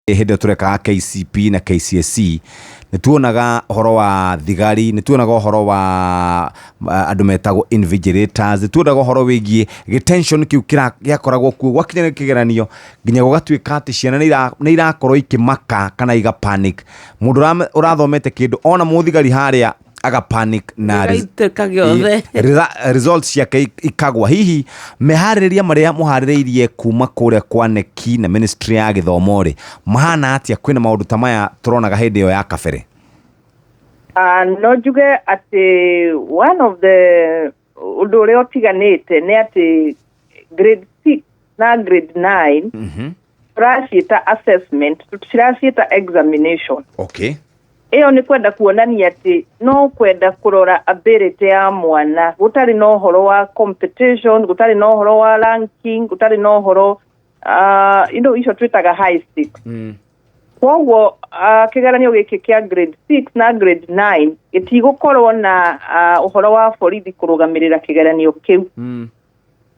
Hĩndĩ ĩyo tũrekaga KCP na KCSE nĩ tuonaga ũhoro wa thigari, nĩ tuonaga ũhoro wa andũ metagwo invigilators, nĩ tuonaga ũhoro wĩgiĩ gĩtension kĩu gĩakoragwo kuo gwakinya nĩ kĩgeranio, nginya gũgatuĩka atĩ ciana nĩ irakorwo ikĩmaka kana iga panic. Mũndũ ũrathomete kĩndũ ona mũthigari harĩa aga panic na Gĩgaitĩka gĩothe. Results ciake ikagwa. Hihi meharĩrĩria marĩa mũharĩrĩirie kuma kũrĩa kwa KNEC na ministry ya gĩthomo rĩ, mahana atĩa kwĩna maũndũ ta maya tũronaga hĩndĩ ĩyo ya kabere? No njuge atĩ one of the ũndũ ũrĩa ũtiganĩte nĩ atĩ grade 6 na grade 9 tũraciĩta assessment, tũtiraciĩta examination. Ĩyo nĩ kwenda kuonania atĩ no kwenda kũrora ability ya mwana, gũtarĩ na ũhoro wa competition, gũtarĩ na ũhoro wa ranking, gũtarĩ na ũhoro icio twĩtaga high stakes. Koguo kĩgeranio gĩkĩ kĩa grade 6 na grade 9 gĩtigũkorwo na ũhoro wa borithi kũrũgamĩrĩra kĩgeranio kĩu,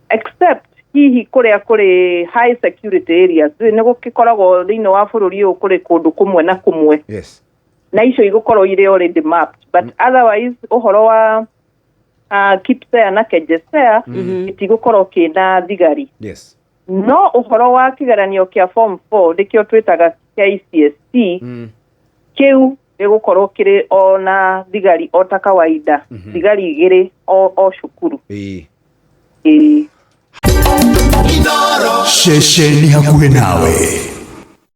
except hihi kũrĩa kũrĩ high security areas. Nĩ gũgĩkoragwo thĩinĩ wa bũrũri ũyũ kũrĩ kũndũ kũmwe na kũmwe na icio igũkorwo irĩ already mapped, but otherwise ũhoro wa KPSEA na KJSEA gĩtigũkorwo kĩna thigari. No ũhoro wa kĩgeranio kĩa form 4, nĩkĩo twĩtaga KCSE, kĩu gĩgũkorwo kĩrĩ o na thigari o ta kawaida, thigari 2 o cukuru. Ĩĩ. Ceceni hakuhĩ nawe.